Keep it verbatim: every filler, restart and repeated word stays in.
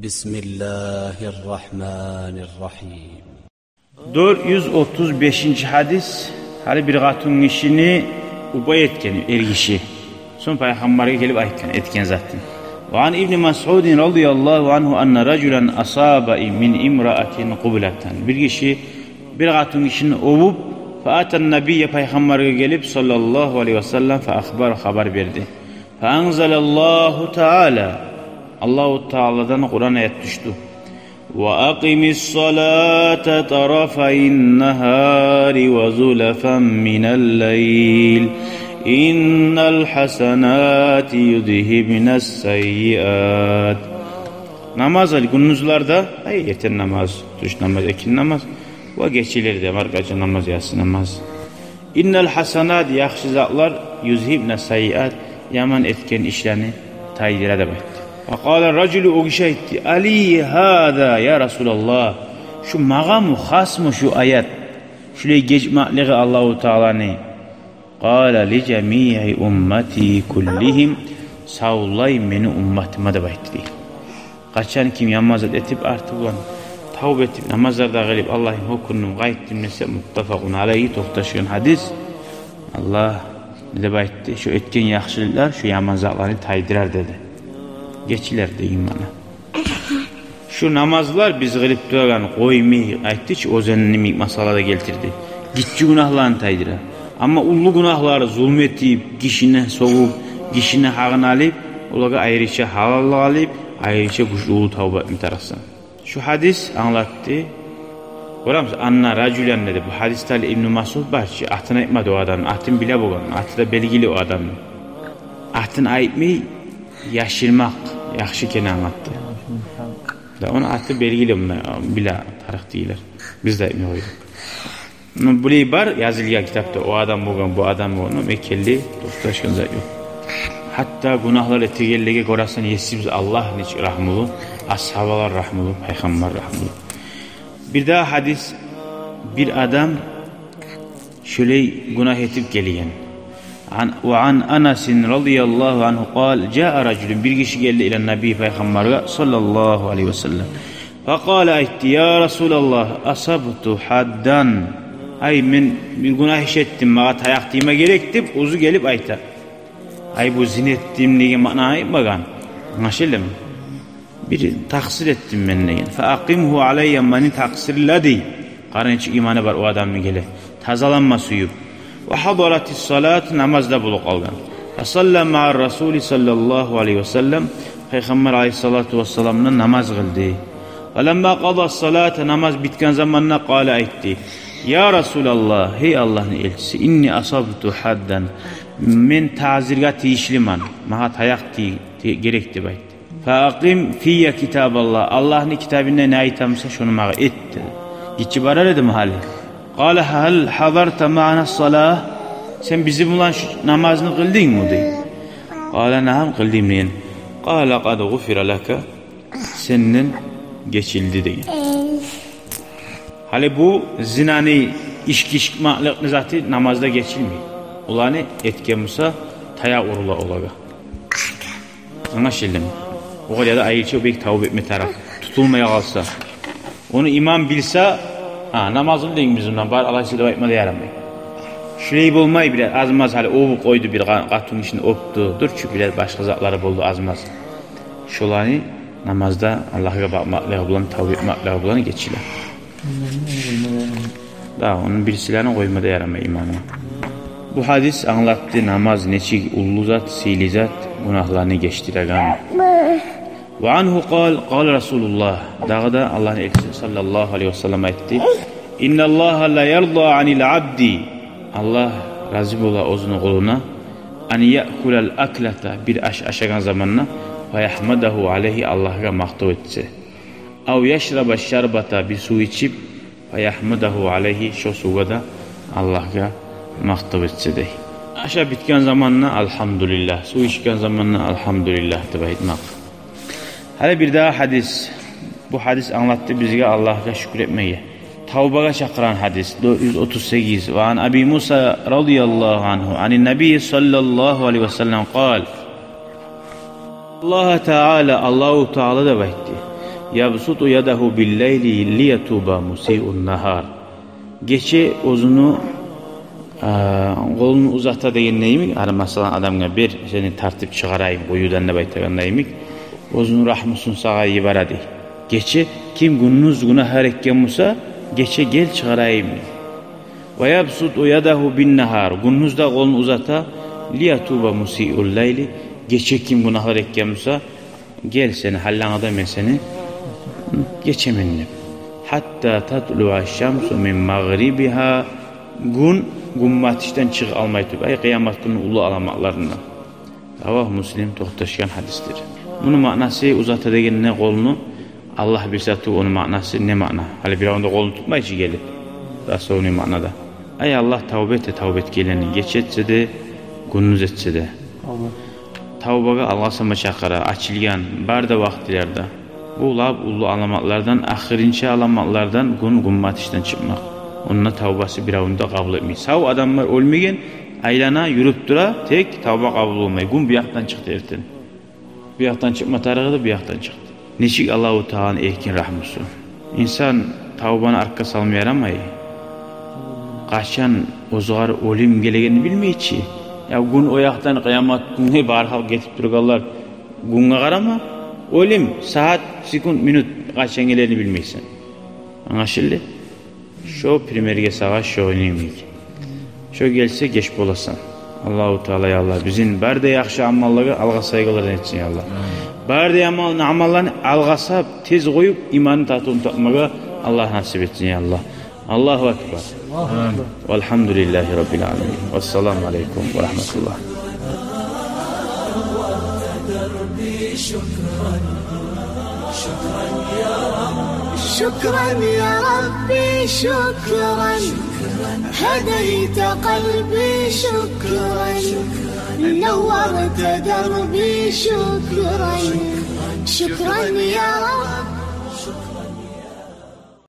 بسم الله الرحمن الرحيم. Дёрт юз отуз бешинчи гьадис. Гьали бир къатынгишини убай этген эргиши. Сонг пайхаммаргъа гелип айтгъан этген затын. وعن ابن مسعود رضي الله عنه أن رجلا أصاب من امرأة قبلة. Бир гиши, бир къатынгишини оьбюп, فأتى النبي, пайхаммаргъа гелип, صلى الله عليه وسلم, فأخبر, хабар берди. فأنزل الله تعالى, Аллагьу Тааладан Къуран аят тюшдю. وأقم الصلاة طرفي النهار وزلفا من الليل إن الحسنات يذهبن السيئات. Намаз къыл гюндюзлерде, ай, эртен намаз, тюш намаз, экинни намаз, ва гечелерде, маркача намаз, ясси намаз. إن الحسنات, яхшы затлар, يذهبن السيئات, яман этген ишлени тайдыра деп айтды. وقال الرجل, о гиши айтды: ألي هذا يا رسول الله, шу магъаму, хасму шу аят, шулай гечмеклиги Аллагьу Тааланы? قال: لجميع أمتي كلهم, савлай мени умматыма деп айтды дей. Къачан ким яман зат этип, арты булан тавба этип, намазлар да къылып, Аллагьым, гьёкюндюм, къайтдым десе, متفق عليه, токъташгъан гьадис. Аллагь не деп айтды? Шу этген яхшылыкълар шу яман затланы тайдырар деди. Гечилер деген маъна. Шу намазлар биз къылып турагъан, къоймай, айтды чы, оьзенни йимик масъала да гелтирди. Гиччи гюнагьланы тайдыра. Амма уллу гюнагьлар, зулму этип, гишини сёгюп, гишини гьакъын алып, олагъа айрыча гьалаллыкъ алып, айрыча гючлю уллу тавба этме тарыкъсан. Шу гьадис англатды. Гёремисиз, أن رجلا деди. Бу гьадисде гьали Ибну Масъуд бар чы, атын айтмады о адамны, атын биле болгъан, аты да белгили о адамны. Атын айтмай, яшырмакъ яхшы экенни англатды. Да, ону аты белгили, муна, биле тарыкъдагъылар. Биз де айтмай къойдукъ. Ну, булай бар, язылгъан китапда о адам болгъан, бу адам болгъан, ну, мекенли, токъташгъан зат ёкъ. Гьатта гюнагьлар этегенлеге гёресен, Есибиз Аллагь нечик рагьмулу, асгьабалар рагьмулу, пайхаммар рагьмулу. Бирдагъы гьадис, бир адам шолай гюнагь этип гелген. عن، وعن أنس رضي الله عنه قال: جاء رجل, бир гиши гелди, إلى النبي, пайхаммаргъа, صلى الله عليه وسلم. فقال, айтды: يا رسول الله، أصبت حدا. Ай, мен бир гюнагь иш этдим, магъа таякъ тийме герек деп, оьзю гелип айта. Ай, бу зина этдим деген маънаны айтмагъан. Англашылдымы? Бир такъсыр этдим мен деген. فأقمه علي, мени такъсырла дей. Къара нечик иманы бар о адамны геле. Тазаланма сююп. وحضرت الصلاة, намаз да болуп къалгъан. فصلى مع الرسول صلى الله عليه وسلم, пайхаммар алайгьиссалату вассаламдан намаз къылды. فلما قضى الصلاة, намаз битген заманда, قال, айтды: يا رسول الله, гьей Аллагьны элчиси, إني أصبت حدا, мен тазирге тийишлимен, магъа таякъ тие-, тие-, герек деп айтды. فأقم في كتاب الله, Аллагьны китабында не айта буса, шону магъа эт деди. Гиччи барар эдими гьали? قال: هل حضرت معنا الصلاة؟ Сен бизин булан шу намазны къылдынгмы дей. قال: نعم, къылдым деген. قال: قد غفر لك, сенден гечилди деген. Гьали бу зинаны, ички ичмекликни заты намазда гечилмей. Оланы этген буса, таякъ урула олагъа. Англашылдымы? Огъар яда айрыча бек тавба этме тарыкъ. Тутулмай къалса. Ону имам билсе, гьа, намаз къылдынг бизин булан, бар, алайса деп айтма да ярамай. Шулай болмай, бираз аз-маз гьали оьбюп къойду, бир къа-, къатынгишини оьпдю, дюр чю, бираз башгъа затлары болду аз-маз. Шоланы намазда Аллагьгъа бакъмакълыгъы булан, тавба этмеклиги булан гечиле. Да, ону бирисилерин къойма да ярамай имамгъа. Бу гьадис англатды намаз нечик уллу зат, сыйлы зат, гюнагьланы гечдиреген. وعنه قال: قال رسول الله, дагъы да Аллагьны элчиси صلى الله عليه وسلم айтды: إن الله ليرضى عن العبد, Аллагь рази бола оьзюню къулуна, أن يأكل الأكلة, бир аш ашагъан заманда, فيحمده عليه, Аллагьгъа макътав этсе. أو يشرب الشربة, бир сув ичип, فيحمده عليه, шо сувгъа да Аллагьгъа макътав этсе дей. Ашап битген заманда الحمد لله, сув ичген заманда الحمد لله деп айтмакъ. Гьали бирдагъы гьадис. Бу гьадис англатды бизге Аллагьгъа шюкюр этмеге. Тавбагъа чакъырагъан гьадис, дёрт юз отуз сегиз. وعن أبي موسى رضي الله عنه عن النبي صلى الله عليه وسلم قال: الله تعالى, Аллагьу Таала деп айтды: يبسط يده بالليل ليتوب مسيء النهار. Гече оьзюню, а, къолун узата дегенде йимик, гьар, масала, адамгъа: «Бер, сени тартып чыгъарайым къуюдан», – деп айтагъанда йимик, оьзюню рагьмусун сагъа йибере дей. Гече ким гюндюз гюнагьлар этген буса, гече: «Гел, чыгъарайым», – дей. ويبسط يده بالنهار, гюндюз де къолун узата, ليتوب مسيء الليل, гече ким гюнагьлар этген буса, гел, сени гьаллангны да мен сени гечемен деп. حتى تطلع الشمس من مغربها, гюн гюнбатышдан чыгъып алмай туруп, ай, къыямат гюнню уллу аламатларындан. رواه مسلم, токъташгъан гьадисдир. Муну маънасы, узата дегенде къолну, Аллагь билсе тюгюл ону маънасы не маъна. Гьали биревню де къолун тутмай чы гелип, дословный маънада. Ай, Аллагь тавба эте тавба этгенлени, гече этсе де, гюндюз этсе де. Аллагь. Тавбагъа, алгъасама чакъыра, ачылгъан бары да вакътилерде. Бу лап уллу аламатлардан, ахырынчы аламатлардан гюн гюнбатышдан чыкъмакъ. Онда тавбасы биревню де къабул этмей. Сав адам бар, оьлмеген, айлана, юрюп тура, тек тавба къабул болмай. Гюн бу якъдан чыкъды эртен. Бу якъдан чыкъма тарыгъы да бу якъдан чыкъды. Нечик Аллагьу Тааланы эркин рагьмусу. Инсан тавбаны артгъа салма ярамай. Къачан оьзюгер оьлюм гелегенни билмей чи. Я гюн о якъдан къыямат гюнге бары халкъ гетип тургъанлар, гюнге къарама. Оьлюм сагьат, секунд, минут къачан гелерин билмейсен. Англашылды? Шо примерге сагъа шо йимик. Шо гелсе, геч боласан. Аллагьу Таала, я Аллагь, бизин бары да яхшы амаллагъа алгъасайгъанлардан этсин, я Аллагь. Амин. Бары да яман амалланы алгъасап, тез къоюп, иманны татывун татмагъа Аллагь насип этсин, я Аллагь. Аллагьу акбар. Амин. Валгьамдулиллагьи раббил аламин. Вассаламу алейкум ва рагьматуллагь. شكرا يا ربي، شكرا. هديت قلبي، شكرا. نورت دربي، شكرا. شكرا يا رب.